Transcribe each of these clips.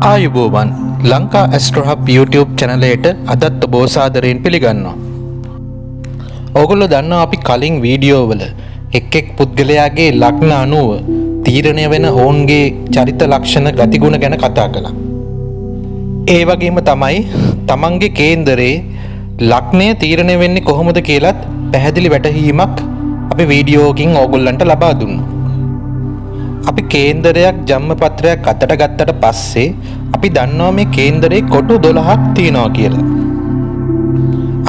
ආයුබෝවන්, ලංකා ඇස්ට්‍රොහබ් YouTube චැනලයට අදත් ඔබව සාදරයෙන් පිළිගන්නවා. ඕගොල්ලෝ දන්නවා, අපි කලින් වීඩියෝ වල එක් එක් පුද්ගලයාගේ ලග්න අනුව තීරණය වෙන ඔවුන්ගේ චරිත ලක්ෂණ, ගතිගුණ ගැන කතා කළා. ඒ වගේම තමයි තමන්ගේ කේන්දරේ ලග්නය තීරණය වෙන්නේ කොහොමද කියලත් පැහැදිලි වැටහීමක් අපි වීඩියෝකින් ඕගොල්ලන්ට ලබා දුන්නා. අපි කේන්දරයක්, ජන්මපත්‍රයක් අතට ගත්තට පස්සේ අපි දන්නවා මේ කේන්දරේ කොටු 12ක් තියෙනවා කියලා.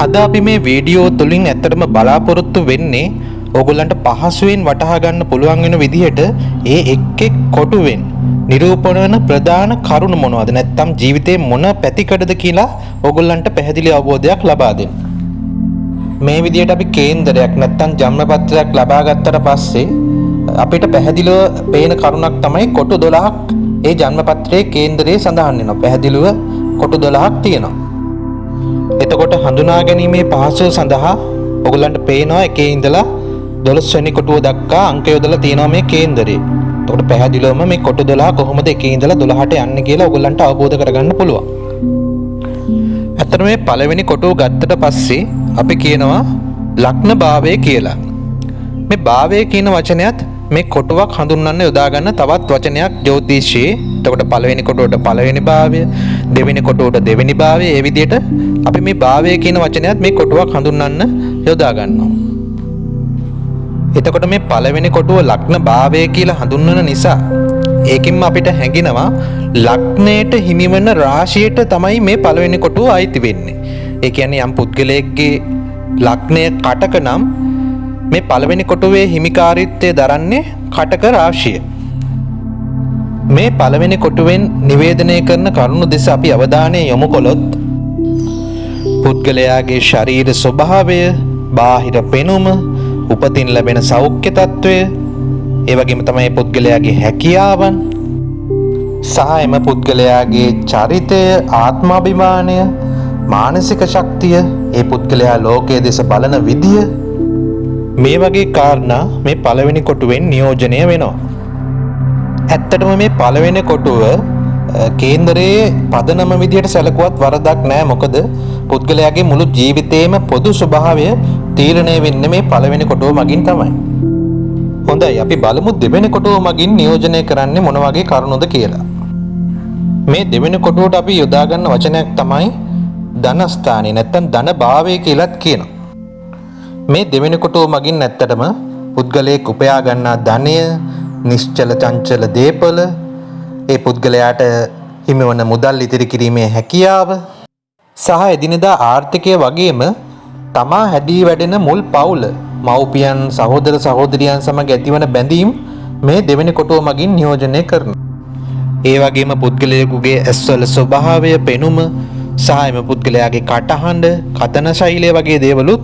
අද අපි මේ වීඩියෝ තුලින් ඇත්තටම බලාපොරොත්තු වෙන්නේ ඕගොල්ලන්ට පහසුවෙන් වටහා ගන්න පුළුවන් වෙන විදිහට ඒ එක් එක් කොටුවෙන් නිරූපණය වෙන ප්‍රධාන කරුණු මොනවද, නැත්නම් ජීවිතේ මොන පැතිකඩද කියලා ඕගොල්ලන්ට පැහැදිලි අවබෝධයක් ලබා දෙන්න. මේ විදිහට අපි කේන්දරයක් නැත්නම් ජන්මපත්‍රයක් ලබා ගත්තට පස්සේ අපිට පැහැදිලිව පේන කරුණක් තමයි කොටු 12ක් ඒ ජන්මපත්‍රයේ කේන්දරයේ සඳහන් වෙනවා. පැහැදිලිව කොටු 12ක් තියෙනවා. එතකොට හඳුනා ගැනීමේ පහසුව සඳහා ඔයගොල්ලන්ට පේනවා එකේ ඉඳලා 12 වෙනි කොටුව දක්වා අංක යොදලා තියෙනවා මේ කේන්දරේ. එතකොට පැහැදිලිවම මේ කොටු 12 කොහොමද එකේ ඉඳලා 12ට යන්නේ කියලා ඔයගොල්ලන්ට අවබෝධ කරගන්න පුළුවන්. ඇත්තටම මේ පළවෙනි කොටුව ගත්තට පස්සේ අපි කියනවා ලග්න භාවය කියලා. මේ භාවය කියන වචනයත් මේ කොටුවක් හඳුන්වන්න යොදා ගන්න තවත් වචනයක් ජ්‍යොතිෂයේ. එතකොට පළවෙනි කොටුවට පළවෙනි භාවය, දෙවෙනි කොටුවට දෙවෙනි භාවය, ඒ විදිහට අපි මේ භාවය කියන වචනයත් මේ කොටුවක් හඳුන්වන්න යොදා ගන්නවා. එතකොට මේ පළවෙනි කොටුව ලග්න භාවය කියලා හඳුන්වන නිසා ඒකින්ම අපිට හැඟෙනවා ලග්නයට හිමිවන රාශියට තමයි මේ පළවෙනි කොටුව අයිති වෙන්නේ. ඒ කියන්නේ යම් පුද්ගලයෙක්ගේ ලග්නය කටක නම් මේ පළවෙනි කොටුවේ හිමිකාරීත්වය දරන්නේ කටක රාශිය. මේ පළවෙනි කොටුවෙන් නිවේදනය කරන කරුණු දෙස අපි අවධානය යොමු කළොත්, පුද්ගලයාගේ ශරීර ස්වභාවය, බාහිර පෙනුම, උපතින් ලැබෙන සෞඛ්‍ය තත්ත්වය, ඒ වගේම තමයි පුද්ගලයාගේ හැකියාවන් සහ එම පුද්ගලයාගේ චරිතය, ආත්මාභිමානය, මානසික ශක්තිය, ඒ පුද්ගලයා ලෝකයේ දෙස බලන විදිය, මේ වගේ කාරණා මේ පළවෙනි කොටුවෙන් නියෝජනය වෙනවා. ඇත්තටම මේ පළවෙනි කොටුව කේන්දරයේ පදනම විදිහට සැලකුවත් වරදක් නෑ. මොකද පුද්ගලයාගේ මුළු ජීවිතේම පොදු ස්වභාවය තීරණය වෙන්නේ මේ පළවෙනි කොටුව මගින් තමයි. හොඳයි, අපි බලමු දෙවෙනි කොටුව මගින් නියෝජනය කරන්නේ මොන වගේ කරුණුද කියලා. මේ දෙවෙනි කොටුවට අපි යොදා ගන්න වචනයක් තමයි ධනස්ථානය, නැත්තම් ධන භාවය කියලාත් කියනවා. මේ දෙවෙනි කොටුව මගින් ඇත්තටම පුද්ගලයෙක් උපයා ගන්නා ධනය, නිශ්චල චංචල දේපල, ඒ පුද්ගලයාට හිමිවන මුදල් ඉතිරි කිරීමේ හැකියාව සහ එදිනෙදා ආර්ථිකය වගේම තමා හැදී වැඩෙන මුල් පවුල, මව්පියන්, සහෝදර සහෝදරියන් සමග ඇතිවන බැඳීම් මේ දෙවෙනි කොටුව මගින් නියෝජනය කරනවා. ඒ වගේම පුද්ගලයෙකුගේ ඇස්වල ස්වභාවය, පෙනුම සහ එම පුද්ගලයාගේ කටහඬ, කතන ශෛලිය වගේ දේවලුත්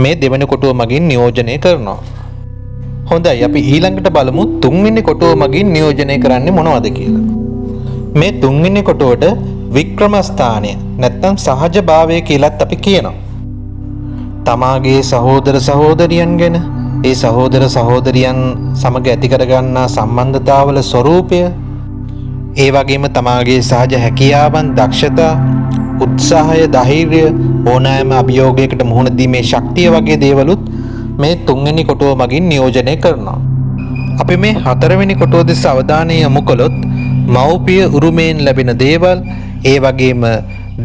මේ දෙවෙනි කොටුව මගින් නියෝජනය කරනවා. හොඳයි, අපි ඊළඟට බලමු තුන්වෙනි කොටුව මගින් නියෝජනය කරන්නේ මොනවද කියලා. මේ තුන්වෙනි කොටුවට වික්‍රමස්ථානය නැත්නම් සහජ භාවය කියලත් අපි කියනවා. තමාගේ සහෝදර සහෝදරියන් ගැන, ඒ සහෝදර සහෝදරියන් සමග ඇති කරගන්නා සම්බන්ධතාවල ස්වරූපය, ඒ වගේම තමාගේ සහජ හැකියාවන්, දක්ෂතා, උත්සාහය, ධෛර්යය, ඕනෑම අභියෝගයකට මුහුණ දීමේ ශක්තිය වගේ දේවලුත් මේ තුන්වෙනි කොටුව මගින් නියෝජනය කරනවා. අපි මේ හතරවෙනි කොටුව දෙස අවධානය යොමු කළොත්, මව්පිය උරුමයෙන් ලැබෙන දේවල්, ඒ වගේම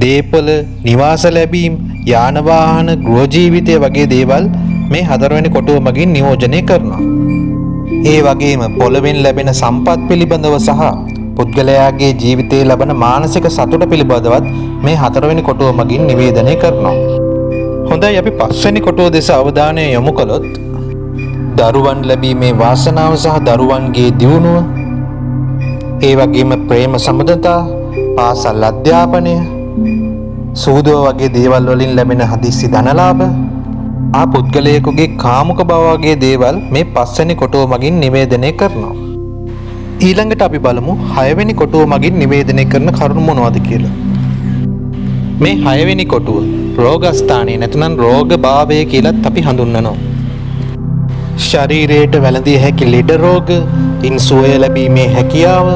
දේපල, නිවාස ලැබීම්, යාන වාහන, ගෘහ ජීවිතය වගේ දේවල් මේ හතරවෙනි කොටුව මගින් නියෝජනය කරනවා. ඒ වගේම පොළවෙන් ලැබෙන සම්පත් පිළිබඳව සහ පුද්ගලයාගේ ජීවිතයේ ලබන මානසික සතුට පිළිබඳවත් මේ හතරවෙනි කොටුව මගින් නිවේදනය කරනවා. හොඳයි, අපි පස්වෙනි කොටුව දෙස අවධානය යොමු කළොත්, දරුවන් ලැබීමේ වාසනාව සහ දරුවන්ගේ දියුණුව, ඒ වගේම ප්‍රේම සබඳතා, පාසල් අධ්‍යාපනය, සූදුව වගේ දේවල් වලින් ලැබෙන හදිස්සි ධනලාභ, ආ පුද්ගලයෙකුගේ කාමුක බව වගේ දේවල් මේ පස්වෙනි කොටුව මගින් නිවේදනය කරනවා. ඊළඟට අපි බලමු හයවෙනි කොටුව මගින් නිවේදනය කරන කරුණු මොනවද කියලා. මේ හයවෙනි කොටුව රෝගස්ථානය නැත්නම් රෝග භාවය කියලත් අපි හඳුන්වනවා. ශරීරයට වැළඳිය හැකි ලෙඩ රෝග, ඉන් සුවය ලැබීමේ හැකියාව,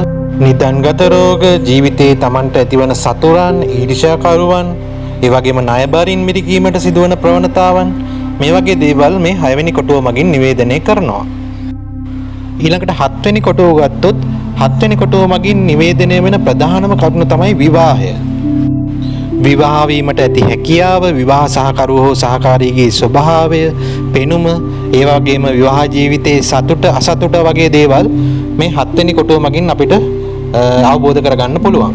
නිදන්ගත රෝග, ජීවිතයේ තමන්ට ඇතිවන සතුරන්, ඊර්ෂ්‍යාකරුවන්, ඒ වගේම ණයබරින් මිරිකීමට සිදුවන ප්‍රවණතාවන්, මේ වගේ දේවල් මේ හයවෙනි කොටුව මගින් නිවේදනය කරනවා. ඊළඟට හත්වෙනි කොටුව ගත්තොත් හත්වෙනි කොටුව මගින් නිවේදනය වෙන ප්‍රධානම කරුණ තමයි විවාහය. විවාහ වීමට ඇති හැකියාව, විවාහ සහකරුව හෝ සහකාරීගේ ස්වභාවය, පෙනුම, ඒ වගේම විවාහ ජීවිතයේ සතුට අසතුට වගේ දේවල් මේ හත්වෙනි කොටුව මගින් අපිට අවබෝධ කරගන්න පුළුවන්.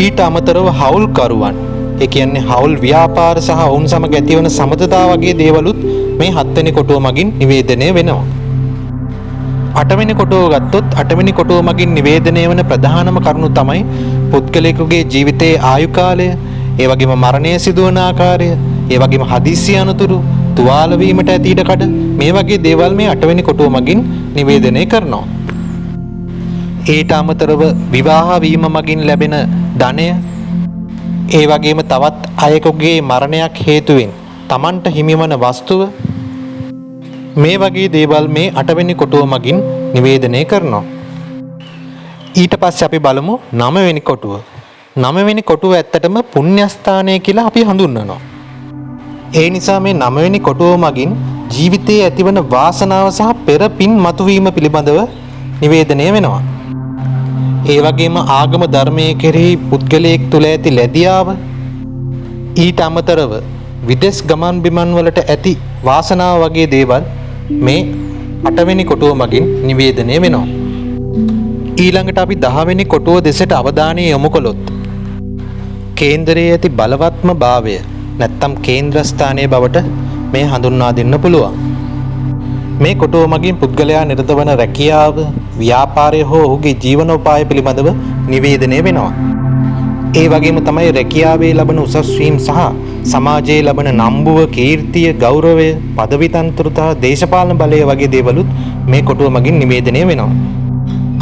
ඊට අමතරව හවුල්කරුවන්, ඒ කියන්නේ හවුල් ව්‍යාපාර සහ ඔවුන් සමග ඇතිවන සබඳතා වගේ දේවලුත් මේ හත්වෙනි කොටුව මගින් නිවේදනය වෙනවා. අටවෙනි කොටුව ගත්තොත් අටවෙනි කොටුව මගින් නිවේදනය වන ප්‍රධානම කරුණු තමයි පුද්ගලයෙකුගේ ජීවිතයේ ආයු කාලය, ඒ වගේම මරණය සිදුවන ආකාරය, ඒ වගේම හදිසි අනතුරු, තුවාල වීමට ඇති ඉඩකඩ, මේ වගේ දේවල් මේ අටවෙනි කොටුව මගින් නිවේදනය කරනවා. ඊට අමතරව විවාහ වීම මගින් ලැබෙන ධනය, ඒ වගේම තවත් අයෙකුගේ මරණයක් හේතුවෙන් තමන්ට හිමිවන වස්තුව, මේ වගේ දේවල් මේ අටවෙනි කොටුව මගින් නිවේදනය කරනවා. ඊට පස්සේ අපි බලමු නවවෙනි කොටුව. නවවෙනි කොටුව ඇත්තටම පුණ්‍යස්ථානය කියලා අපි හඳුන්වනවා. ඒ නිසා මේ නවවෙනි කොටුව මගින් ජීවිතයේ ඇතිවන වාසනාව සහ පෙර පින් මතුවීම පිළිබඳව නිවේදනය වෙනවා. ඒ වගේම ආගම ධර්මයේ කෙරෙහි පුද්ගලයෙක් තුළ ඇති ලැදියාව, ඊට අමතරව විදෙස් ගමන් බිමන් වලට ඇති වාසනාව වගේ දේවල් මේ අටවෙනි කොටුව මගින් නිවේදනය වෙනවා. ඊළඟට අපි 10වෙනි කොටුව දෙසට අවධානය යොමු කළොත් කේන්දරයේ ඇති බලවත්ම භාවය නැත්තම් කේන්ද්‍රස්ථානයේ බවට මේ හඳුන්වා දෙන්න පුළුවන්. මේ කොටුව මගින් පුද්ගලයා නිරත වන රැකියාව, ව්‍යාපාරය හෝ ඔහුගේ ජීවනෝපාය පිළිබඳව නිවේදනය වෙනවා. ඒ වගේම තමයි රැකියාවේ ලබන උසස් වීම සහ සමාජයේ ලබන නම්බුව, කීර්තිය, ගෞරවය, පදවි තනතුරු සහ දේශපාලන බලය වගේ දේවලුත් මේ කොටුව මගින් නිවේදනය වෙනවා.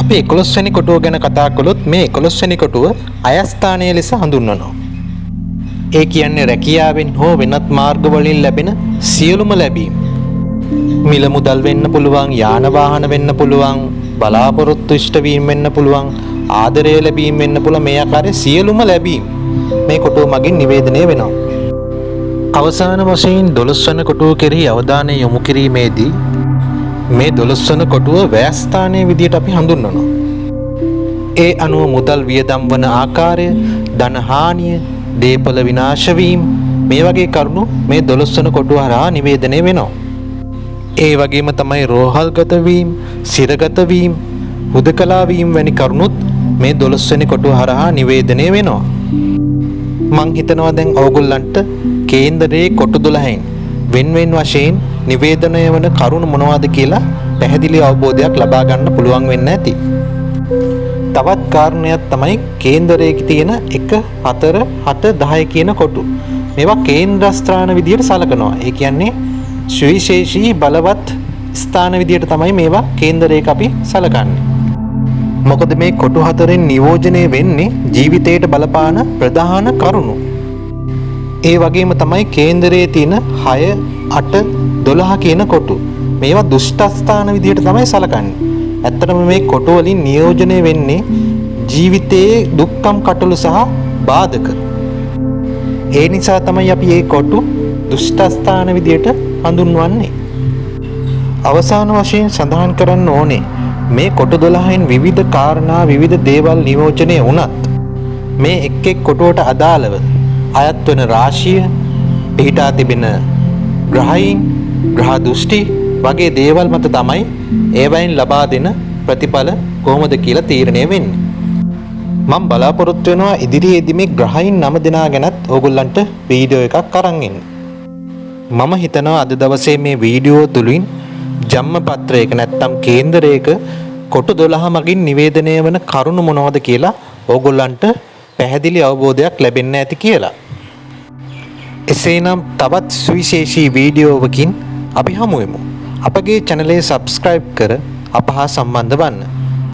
අපි 11 වෙනි කොටුව ගැන කතා කළොත් මේ 11 වෙනි කොටුව අයස්ථානය ලෙස හඳුන්වනවා. ඒ කියන්නේ රැකියාවෙන් හෝ වෙනත් මාර්ග වලින් ලැබෙන සියලුම ලැබීම්. මිල මුදල් වෙන්න පුළුවන්, යාන වාහන වෙන්න පුළුවන්, බලාපොරොත්තු ඉෂ්ට වීම වෙන්න පුළුවන්, ආදරය ලැබීම වෙන්න පුළුවන්, මේ ආකාරයේ සියලුම ලැබීම් මේ කොටුව මගින් නිවේදනය වෙනවා. අවසාන වශයෙන් 12 වන කොටුව කෙරෙහි අවධානය යොමු කිරීමේදී මේ 12 වන කොටුව ව්‍යස්ථානයේ විදියට අපි හඳුන්වනවා. ඒ අනුව මුදල් වියදම් වන ආකාරය, ධන හානිය, දේපළ විනාශ වීම, මේ වගේ කරුණු මේ 12 වන කොටුව හරහා නිවේදනය වෙනවා. ඒ වගේම තමයි රෝහල්ගත වීම, සිරගත වීම, හුදකලා වීම වැනි කරුණුත් මේ 12 වෙනි කොටුව හරහා නිවේදනය වෙනවා. මං හිතනවා දැන් ඕගොල්ලන්ට කේන්දරයේ කොටු 12න් වෙන වෙන වශයෙන් නිවේදනය වන කරුණු මොනවද කියලා පැහැදිලි අවබෝධයක් ලබා ගන්න පුළුවන් වෙන්න ඇති. තවත් කාරණයක් තමයි කේන්දරයේ තියෙන 1, 4, 7, 10 කියන කොටු. මේවා කේන්ද්‍රස්ථාන විදියට සලකනවා. ඒ කියන්නේ සුවිශේෂී බලවත් ස්ථාන විදියට තමයි මේවා කේන්දරයක අපි සලකන්නේ. මොකද මේ කොටු හතරෙන් නියෝජනය වෙන්නේ ජීවිතයට බලපාන ප්‍රධාන කරුණු. ඒ වගේම තමයි කේන්දරයේ තියෙන 6, 8, 12 කියන කොටු. මේවා දුෂ්ට ස්ථාන විදියට තමයි සලකන්නේ. ඇත්තටම මේ කොටු වලින් නියෝජනය වෙන්නේ ජීවිතයේ දුක්ඛම් කටළු සහ බාධක. ඒ නිසා තමයි අපි මේ කොටු දුෂ්ට ස්ථාන විදියට හඳුන්වන්නේ. අවසාන වශයෙන් සඳහන් කරන්න ඕනේ මේ කොටු 12න් විවිධ කාරණා, විවිධ දේවල් නියෝජනය වුණත් මේ එක් එක් කොටුවට අදාළව අයත් වන රාශිය, පිහිටා තිබෙන ග්‍රහයින්, ග්‍රහ දෘෂ්ටි වගේ දේවල් මත තමයි ඒවයින් ලබා දෙන ප්‍රතිඵල කොහොමද කියලා තීරණය වෙන්නේ. මම බලාපොරොත්තු වෙනවා ඉදිරියේදී මේ ග්‍රහයින් නම දෙනා ගැනත් ඕගොල්ලන්ට වීඩියෝ එකක් අරන් එන්න. මම හිතනවා අද දවසේ මේ වීඩියෝ තුලින් ජම්මපත්‍රයක නැත්තම් කේන්දරයක කොටු 12 මගින් නිවේදනය වන කරුණු මොනවද කියලා ඕගොල්ලන්ට පැහැදිලි අවබෝධයක් ලැබෙන්න ඇති කියලා. එසේනම් තවත් සුවිශේෂී වීඩියෝවකින් අපි හමු වෙමු. අපගේ චැනලය සබ්ස්ක්‍රයිබ් කර අප හා සම්බන්ධ වන්න.